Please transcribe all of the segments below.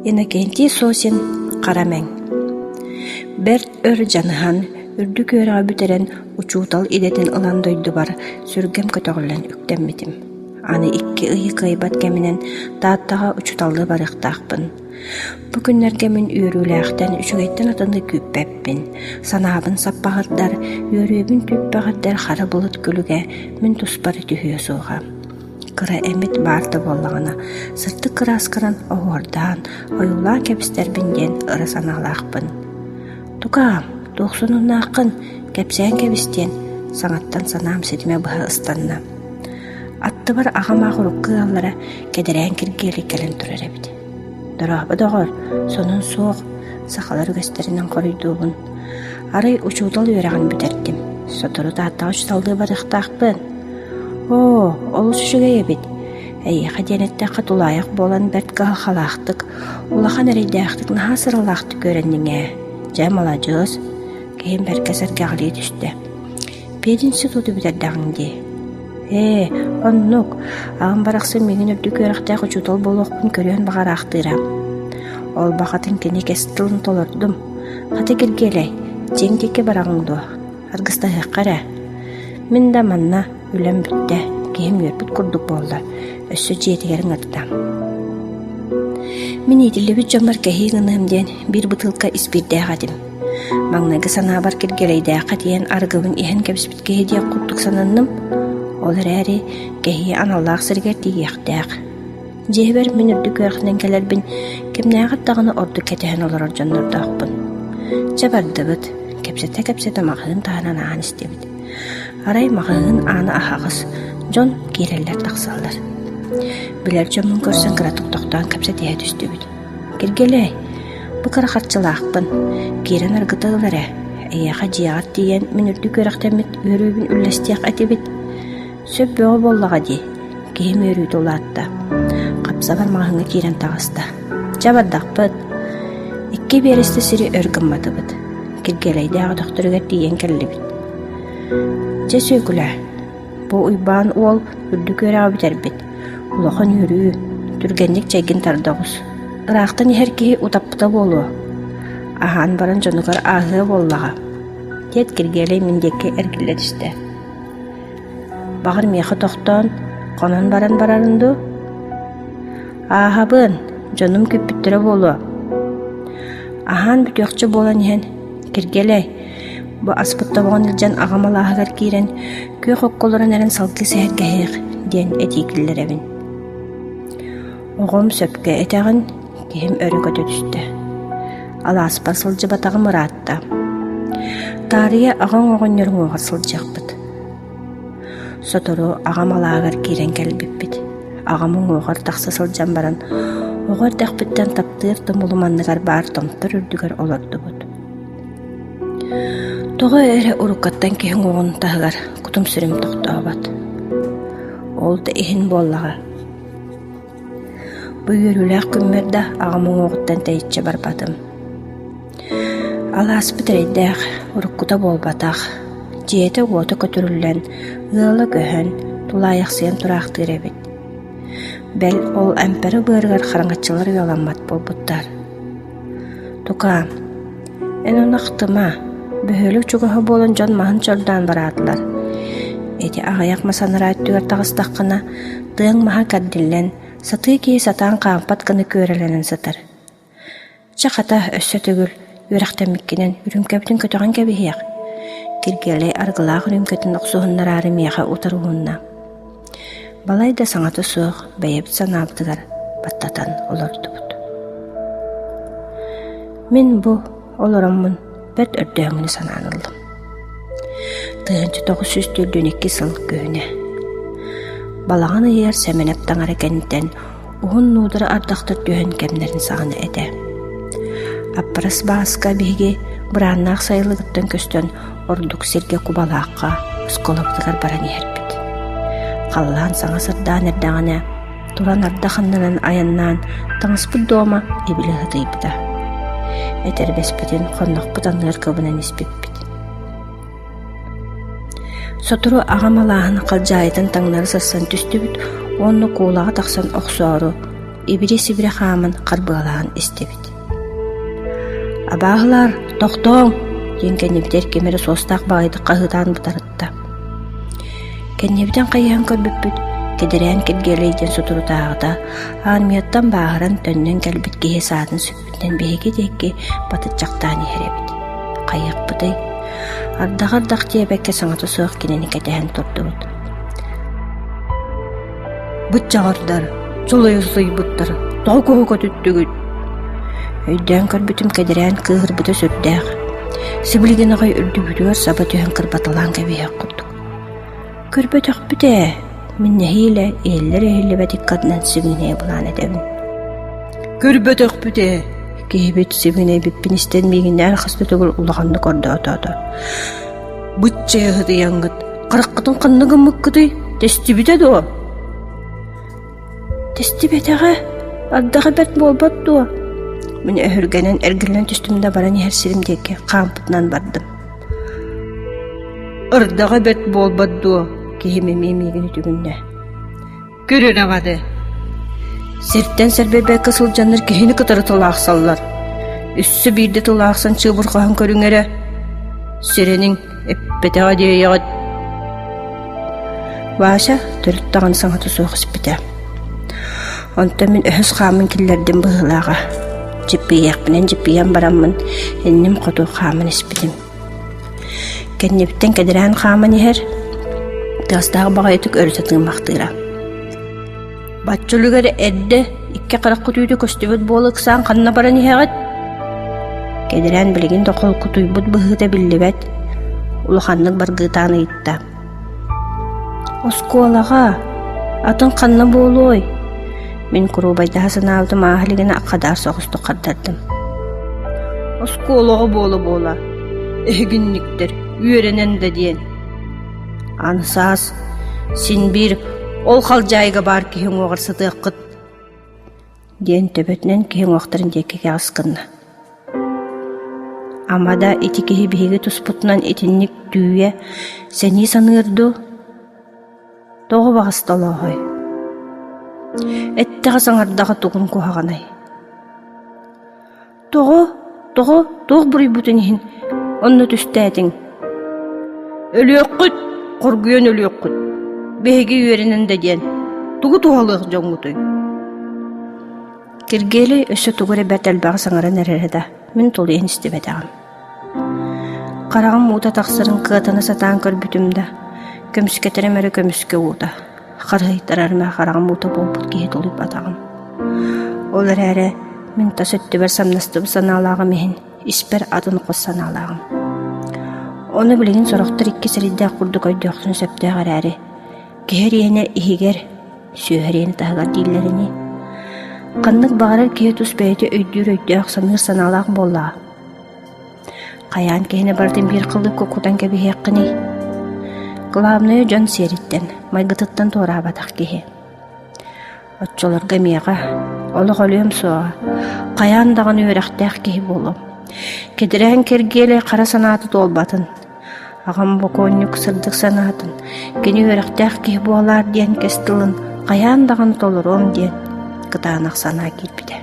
Иннокентий Сосин Хара Мэҥ Бэрт өр дьаныһан, үрдүк үөрэҕи бүтэрэн учуутал идэтин ылан дойдубар сүргэм көтөҕүллэн үктэммитим. Аны икки ыйы кыайбат кэминэн Тааттаҕа учууталлыы барыахтаахпын. Бу күннэргэ мин үөрүүлээхтэн үчүгэйтэн атыны күүппэппин. Санаабын саппаҕырдар, үөрүүбүн түүппэҕирдэр хара былыт күлүгэ мин туспар түһүө суоҕа. Кыра эмит баар да буоллаҕына, сырдык кыраасканан оһуордаан, ойуулаан кэбистэрбин диэн ыра санаалаахпын. Тукаам, туох сонуннааххын, кэпсээн кэбис диэн саҥаттан санаам ситимэ быһа ыстанна. Аттыбар аҕам аах урукку ыаллара кэдэрээн киргиэлэй кэлэн турар эбит. Дорообо доҕор, сонун суох, сахалар үгэстэринэн хоруйдуубун. Арай учуутал үөрэҕин бүтэрдим. Сотору Тааттаҕа учууталлыы барыахтаахпын. Оо, олус үчүгэй эбит. Эйиэхэ диэн эттэххэ тулаайах буолан бэрт кыһалҕалаахтык, улахан эрэйдээхтик наһаа сыралаахтык үөрэнниҥ ээ. Дьэ, маладьыас, киһим бэркэ сэргэҕэлии түстэ. Пединституту бүтэрдэҕиҥ дии. Ээ, оннук. Аҕам барахсан миигин үрдүк үөрэхтээх учуутал буолуохпун көрүөн баҕараахтыыра. Ол баҕатын кини кэс тылын толордум. Хата Киргиэлэй, дьиэҥ диэки бараҕыҥ дуо? Аргыстаһыахха эрэ. Мин да манна үлэм бүттэ, киһим үөрбүт курдук буолла, өссө дьиэтигэр ыҥырда. Мин иитиллибит дьоммор кэһии гыныам диэн биир бытыылка испиирдээх этим. Маҥнайгы санаабар Киргиэлэйдээххэ тиийэн арыгыбын иһэн кэбиспит киһи диэх курдук сананным. Ол эрээри кэһии аналлаах сиригэр тиийиэхтээх. Дьиэбэр мин үрдүк үөрэхтэн кэлэрбин кимнээҕэр даҕаны ордук кэтэһэн олорор дьоннордоохпун. Чэ бардыбыт, кэпсэтэ-кэпсэтэ маҕаһыын таһынан ааһан истибит. Арай маҕаһыын аана аһаҕас, дьон киирэллэр-тахсаллар. Билэр дьоммун көрсөн кыратык тохтоон кэпсэтиһэ түстүбүт. Киргиэлэй, бу кыра харчылаахпын, киирэн аргыта ыл эрэ, эйиэхэ дьиэҕэр тиийэн мин үрдүк үөрэхтэммит үөрүүбүн үллэстиэх этибит. Сөп бөҕө буоллаҕа дии, киһим үөрүүтэ улаатта. Хапсабар маҕаһыыҥҥа киирэн таҕыста. Чэ бардахпыт. Икки биэрэстэ сири өр гымматыбыт. Киргиэлэйдээх өтөхтөрүгэр тиийэн кэллибит. Дьэ Сүөкүлэ, бу Уйбаан уол үрдүк үөрэҕи бүтэрбит. Улахан үөрүү, түргэнник чэйгин тарда оҕус. Ыраахтан иһэр киһи утаппыта буолуо. Аһаан баран дьонугар ааһыа буоллаҕа, диэт Киргиэлэй мин диэки эргиллэ түстэ. Баҕар миэхэ тохтоон, хонон баран барарын дуу? Ааһабын, дьонум күүппүттэрэ буолуо. Аһаан бүтүөхчэ буолан иһэн, Киргиэлэй, бу аспыт тобоҕун илдьэн аҕам алааһыгар киирэн, күөх окко олорон эрэн салгыы сэһэргэһиэх диэн этии киллэрэбин. Оҕом сөпкө этэҕин, киһим өрө көтө түстэ. Алааспар сылдьыбатаҕым ыраатта. Таарыйа аҕаҥ оҕонньор уҥуоҕар сылдьыахпыт. Сотору аҕам алааһыгар киирэн кэлбиппит. Аҕам уҥуоҕар тахса сылдьан баран, оҕо эрдэхпиттэн таптыыр тумулум анныгар баар томтор үрдүгэр олордубут. Тоҕо эрэ уруккаттан киһи уҥуоҕун таһыгар кутум-сүрүм тохтообот. Ол да иһин буоллаҕа Бу үөрүүлээх күммэр да аҕам уҥуоҕуттан тэйиччи барбатым. Алааспыт эрэйдээх, уруккута буолбатах, дьиэтэ-уота көтүрүллэн, ыала көһөн, тулаайахсыйан тураахтыыр эбит. Бэл, ол эмпэрэ быарыгар хараҥаччылар уйаламмат буолбуттар. Тукаам, эн ону ахтыма, бөһүөлэк чугаһа буолан дьон маһын чордоон бараатылар. Ити аҕыйах мас анараа өттүгэр таҕыстаххына, тыаҥ маһа кэрдиллэн, сатыы киһи сатаан хаампат гына күөрэлэнэн сытар. Чэ, хата, өссө төгүл үөрэхтэммиккинэн үрүүмкэбитин көтөҕөн кэбиһиэх. Киргиэлэй аргылаах үрүүмкэтин охсуһуннараары миэхэ утары уунна. Балай да саҥата суох бэйэбит санаабытыгар баттатан олордубут. Мин бу олороммун бэрт өрдөөҥүнү санаан ыллым. 1942 сыл күһүнэ. Балаҕан ыйыгар Сэмэнэп таҥара кэнниттэн уһун нуудара ардахтар түһэн кэмнэрин саҕана этэ. Аппарас Бааска биһиги бырааннаах сайылыгыттан көстөн ордук сиргэ Кубалаахха оскуолабытыгар баран иһэрбит. Халлаан саҥа сырдаан эрдэҕинэ, туран ардах аннынан айаннаан таҥаспыт дуома ибили ыһытыйбыта. Этэрбэспитин хоннохпут анныгар кыбынан испиппит. Сотору аҕам алааһын халдьаайытын таҥнары сырсан түстүбүт уонна куулаҕа тахсан охсоору. ибири-сибири хааман харбыалаан истибит. «Абааһылар, тохтооҥ!» диэн кэннибитигэр ким эрэ суостаах баҕайытык хаһыытаан бытарытта. Кэннибитин хайыһан көрбүппүт, кэдэрээн Киргиэлэй диэн соторутааҕыта аармыйаттан бааһыран төннөн кэлбит киһи саатын сүкпүтүнэн биһиги диэки батыччахтаан иһэр эбит. Хайыахпытый? Ардаҕы ардах диэбэккэ саҥата суох кинини кэтэһэн турдубут. Быччаҕардар, сулуйа сытыйбыттар, тоҕо куһу көтүттүгүт? Өйдөөн көрбүтүм кэдэрээн кыыһырбыта сүрдээх. Сибилигин аҕай үрдүбүтүгэр саба түһэн кырбаталаан кэбиһиэх курдук. Көрбөтөхпүт ээ, мин нэһиилэ иһиллэр-иһиллибэт иккардынан сибигинэйэ былаан этэбин. Көрбөтөхпүт ээ, киһибит сибигинэйбиппин истэн миигиннээн хас да төгүл улаханнык ордоотоото. Быччайа сытыйаҥҥыт, хараххытын ханна гыммыккытый, тэстибитэ дуо? Тэстибэтэҕэ, ардаҕа бэрт буолбат дуо? Мин өһүргэнэн эргиллэн түстүм да баран иһэр сирим диэки хаампытынан бардым. Ардаҕа бэрт буолбат дуо? Киһим эмиэ миигин үтүгүннэ. Көрөр аҕаны. Сиртэн сэрбэйбэккэ сылдьаннар киһини кытары тылаахсаллар. Өссө биирдэ тылаахсан чыыбырҕаһан көрүҥ эрэ. Сирэниҥ эппэтэҕэ диэйэҕит. Вася төрүт даҕаны саҥата суох испитэ. Онтон мин өһөс хаамын киллэрдим быһыылааҕа. Дьиппийиэхпинэн дьиппийэн бараммын, инним хоту хааман испитим. Кэннибиттэн кэдэрээн хааман иһэр, тыастаах баҕайытык өрүтэ тыыммахтыыра. Бачча үлүгэр эрдэ икки харах көтүүтэ көстүбүт буола ыксаан ханна баран иһэҕит? Кэдэрээн билигин да холкутуйбут быһыыта биллибэт, улаханнык баргыытаан ыйытта. Оскуолаҕа, атын ханна буолуой? Мин куруубайдаһа санаабытым ааһа илигинэ хадаар соҕустук хардардым. Оскуолаҕа буола-буола, эһигинниктэр үөрэнэн да диэн. Аны саас син биир ол халдьаайыга баар киһи уҥуоҕар сытыаххыт диэн төбөтүнэн киһи уҥуохтарын диэки кэҕис гынна. Ама да ити киһи биһиги туспутунан итинник түүйэ, сэнии саныыр дуу? Тоҕо баҕас толооһой? Эттэҕэ саҥардаҕа тугун куһаҕанай? Тоҕо, тоҕо, туох буруйбутун иһин онно түстээтиҥ? Өлүөххүт, хоргуйан өлүөххүт. Биһиги үөрэнэн да диэн, тугу туһалыах дьоҥҥутуй? Киргиэлэй өссө тугу эрэ бэрт элбэҕи саҥаран эрэрэ да, мин тулуйан истибэтэҕим. Хараҕым уута тахсарын кыатана сатаан көрбүтүм да, көмүскэтэрим эрэ көмүскэ уута, харыһыйтарарым эрэ хараҕым уута буолбут киһи тулуйбатаҕым. Ол эрээри мин тас өттүбэр самнастыбыт санаалааҕым иһин, испэр атын хос санаалааҕым. Ону билигин сорохтор икки сирэйдээх курдук өйдөөхтүн сөптөөх эрээри, киһи эриэнэ иһигэр сүөһэриэн таһыгар дииллэринии. Ханнык баҕарар киһи тус бэйэтэ өйдүүр өйдөөх, саныыр санаалаах буоллаҕа. Хайаан киһини барытын биир кылыкка кутан кэбиһиэххиний? Главное дьон сиэриттэн, майгытыттан туораабатах киһи. Оччолорго миэхэ олох өлүөм суоҕа, хайаан даҕаны үөрэхтээх киһи буолуом. Кэдэрээн Киргиэлэй хара санаата туолбатын, Аҕам бокуонньук сырдык санаатын, кини үөрэхтээх киһи буолаар диэн кэс тылын хайаан даҕаны толоруом диэн кытаанах санаа киирбитэ.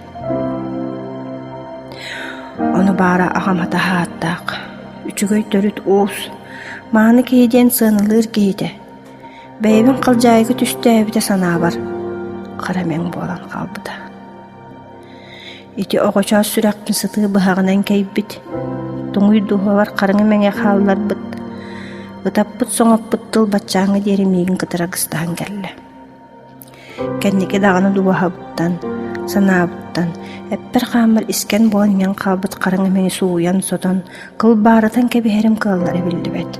Ону баара аҕам атаһа ааттаах, үчүгэй төрүт уус, мааны киһи диэн сыаналыыр киһитэ. Бэйэбин халдьаайыга түстээбитэ санаабар хара мэҥ буолан хаалбыта. Ити оҕочоос сүрэхпин сытыы быһаҕынан кэйбит, туҥуй дууһабар хараҥа мэҥэ хаалларбыт, ытаппыт-соҥоппут тыл баччааҥҥа диэри миигин кытары аргыстаһан кэллэ. Кэнники даҕаны дууһабыттан, санаабыттан, эппэр-хааммар искэн буолан иҥэн хаалбыт хараҥа мэҥи сууйан-сотон, кылбаарытан кэбиһэрим кыаллара биллибэт.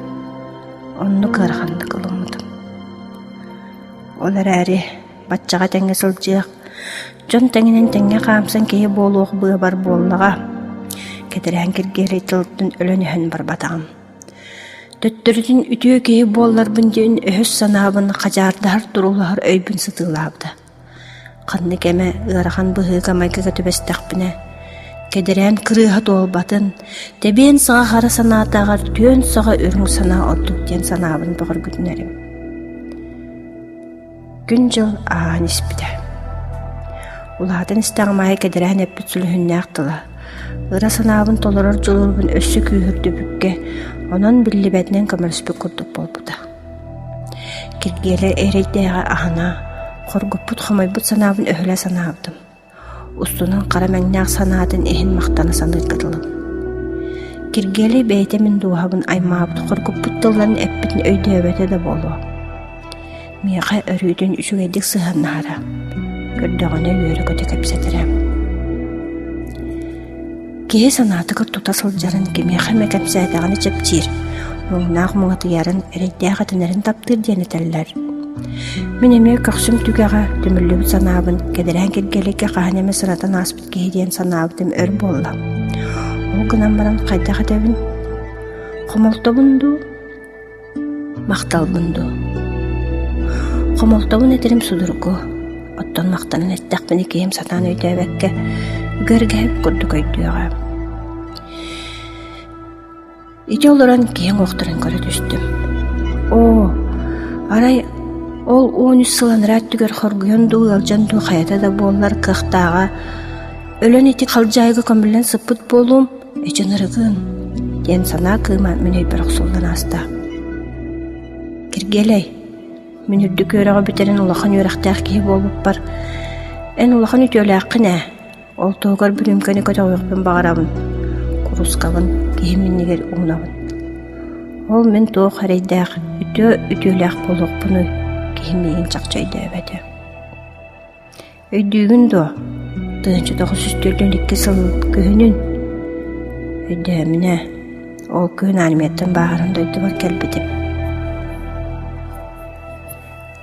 Оннук ыараханнык ылыммытым. Ол эрээри Баччаҕа тэҥҥэ сылдьыах, дьон тэҥинэн тэҥҥэ хаамсан киһи буолуох быабар буоллаҕа. Кэтэрээн Киргиэлэй тылыттан өлөн-өһөн барбатаҕым. Төттөрүтүн үтүө киһи буолларбын диэн өһөс санаабын хадьаардаһар туруулаһар өйбүн сытыылаабыта. Ханнык эмэ ыарахан быһыыга-майгыга түбэстэхпинэ, кэдэрээн кырыыһа туолбатын, тэбиэн саҕа хара санаатааҕар түөн саҕа үрүҥ санаа ордук диэн санаабын бөҕөргүтүнэрим. Күн-дьыл ааһан испитэ. Улаатан истэҕим аайы кэдэрээн эппит сүлүһүннээх тыла. Ыра санаабын толорор дьулуурбун өссө күүһүрдүбүккэ, онон биллибэтинэн көмөлөспүт курдук буолбута. Киргиэлэй эрэйдээҕи аһына, хоргуппут хомойбут санаабын өһүлэ санаабытым. Устунан хара мэҥнээх санаатын иһин махтана саныырга дылыбын. Киргиэлэй бэйэтэ мин дууһабын аймаабыт хоргуппут тылларын эппитин өйдөөбөтө да буолуо. Миэхэ өрүүтүн үчүгэйдик сыһыаннаһара, көрдөҕүнэ үөрэ-көтө кэпсэтэрэ. Киһи санаатыгар тута сылдьарын кимиэхэ эмэ кэпсээтэҕинэ чэпчиир, муҥнаах муҥатыйарын, эрэйдээх этинэрин таптыыр диэн этэллэр. Мин эмиэ көхсүм түгэҕэ түмүллүбүт санаабын кэдэрээн киргэликкэ хаһан эмэ сыратан ааспыт киһи диэн санаабытым өр буолла. Ол гынан баран хайдах этэбин? Хомолтобун дуу? Махталбын дуу? Хомолтобун этэрим судургу, оттон махтанан эттэхпинэ киһим сатаан өйдөөбөккө, үгэргэһип курдук өйдүөҕэ. Ити олорон киһиҥ уохтарын көрө түстүм. Оо, арай ол 13 сыл анараа өттүгэр хоргуйан дуу, ыалдьан дуу хайата да буоллар кыахтааҕа өлөн ити халдьаайыга көмүллэн сыппыт буолуум, Эчи ынырыгын, диэн санаа кыыма мин өйбөр охсуллан ааста. Киргиэлэй, мин үрдүк үөрэҕи бүтэрэн улахан үөрэхтээх киһи буолбуппар, эн улахан үтүөлээххин ээ, ол туһугар бүрүүмкэни көтөҕүөхпүн баҕарабын, куруускабын киһим иннигэр уунабын. Ол мин туох эрэйдээх, үтүө үтүөлээх буолуохпунуй, киһим миигин чахчы өйдөөбөтө. Өйдүүгүн дуо, 1942 сыл күһүнүн Өйдөөмүнэ, ол күһүн армияттан бааһыран дойдубар кэлбитим.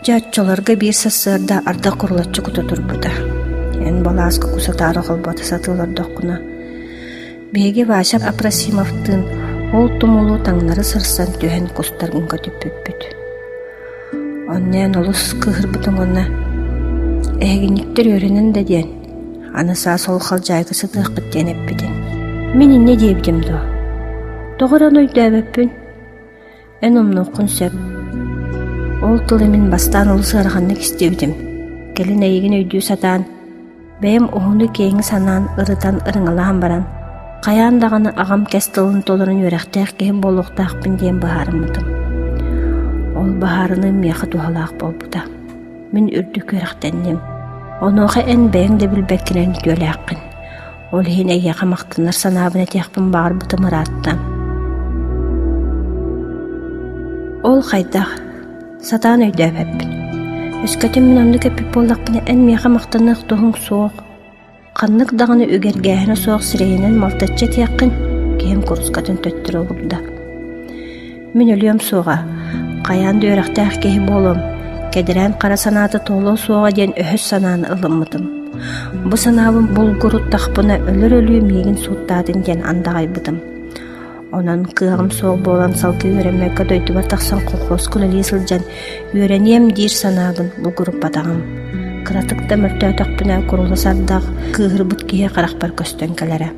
Дьэ оччолорго биир сарсыарда ардах курулаччы кута турбута. Эн балааска кусатаары холбото сатыы олордоххуна, биһиги Вася Апросимовтыын ол тумулу таҥнары сырсан түһэн кустаргын көтүппүппүт. Онно эн олус кыыһырбытыҥ уонна «Эһигинниктэр үөрэнэн да диэн, аны саас ол халдьаайыга сытыаххыт» диэн эппитиҥ. Мин инньэ диэбитим дуо? Тоҕо эрэ ону өйдөөбөппүн. Эн умнуоххун сөп. Ол тылы мин бастаан олус ыараханнык истибитим. Кэлин эйигин өйдүү сатаан, Бэйэм уһуну-киэҥи санаан, ырытан, ырыҥалаан баран, хайаан даҕаны аҕам кэс тылын толорон үөрэхтээх киһи буолуохтаахпын диэн быһаарыммытым. Ол быһаарыныым миэхэ туһалаах буолбута. Мин үрдүк үөрэхтэнним. Онуоха эн бэйэҥ да билбэккинэн үтүөлээххин. Ол иһин эйиэхэ махтанар санаабын этиэхпин баҕарбытым ыраатта. Ол хайдах? Сатаан өйдөөбөппүн. Өскөтүн мин оннук эппит буоллахпына, эн миэхэ махтаныах туһуҥ суох. Ханнык даҕаны үгэргээһинэ суох сирэйинэн малтаччы этиэххин, киһим курускатын төттөрү уурда. Мин өлүөм суоҕа, хайаан да үөрэхтээх киһи буолуом, кэдэрээн хара санаата туолуо суоҕа диэн өһөс санааны ылыммытым. Бу санаабын булгуруттахпына өлөр өлүү миигин сууттаатын диэн андаҕайбытым. Онон кыаҕым суох буолан салгыы үөрэммэккэ дойдубар тахсан колхуоска үлэлии сылдьан үөрэниэм диир санаабын булгуруппатаҕым. Кыратык да мөлтөөтөхпүнэ курулас ардах, кыыһырбыт киһи харахпар көстөн кэлэрэ.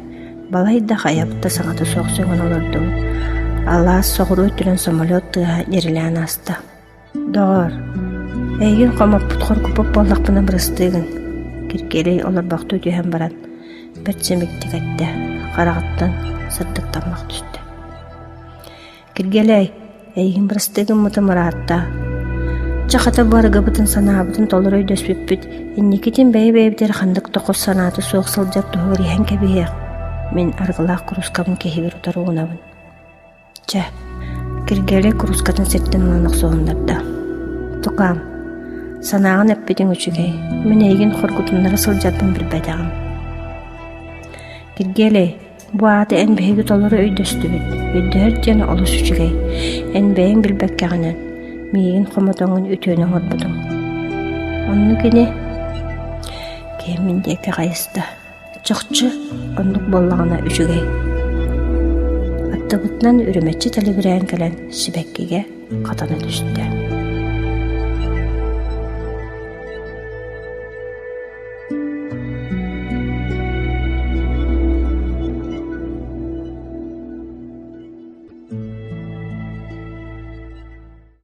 Балай да хайабыт да саҥата суох сөҥөн олордубут. Алаас соҕуруу өттүнэн самолет тыаһа дьирилээн ааста. Доҕоор, эйигин хомоппут-хоргуппут буоллахпына бырастыы гын, Киргиэлэй олорбохтуу түһэн баран, бэрт симиктик эттэ, хараҕыттан сырдык таммах түстэ. Киргиэлэй, эйигин бырастыы гыммытым ыраатта. Чэ, хата бу арыгыбытын санаабытын толору өйдөспүппүт, инникитин бэйэ-бэйэбитигэр ханнык да хос санаата суох сылдьар туһугар иһэн кэбиһиэх. Мин арыгылаах куруускабын киһибэр утары уунабын. Чэ, Киргиэлэй куруускатын сиртэн ылан охсуһуннарда. Тукаам, санааҕын эппитиҥ үчүгэй, мин эйигин хоргутуннара сылдьарбын билбэтэҕим. Киргиэлэй, бу ааты эн биһиги толору өйдөстүбүт, өйдөһөр диэн олус үчүгэй. Эн бэйэҥ билбэккэҕинэн, миигин хомотоҥҥун үтүөнү оҥорбутуҥ. Оннук ини, киһим мин диэки хайыста. Чахчы, оннук буоллаҕына үчүгэй. Аттыбытынан үрүмэччи тэлибирээн кэлэн сибэккигэ хатана түстэ.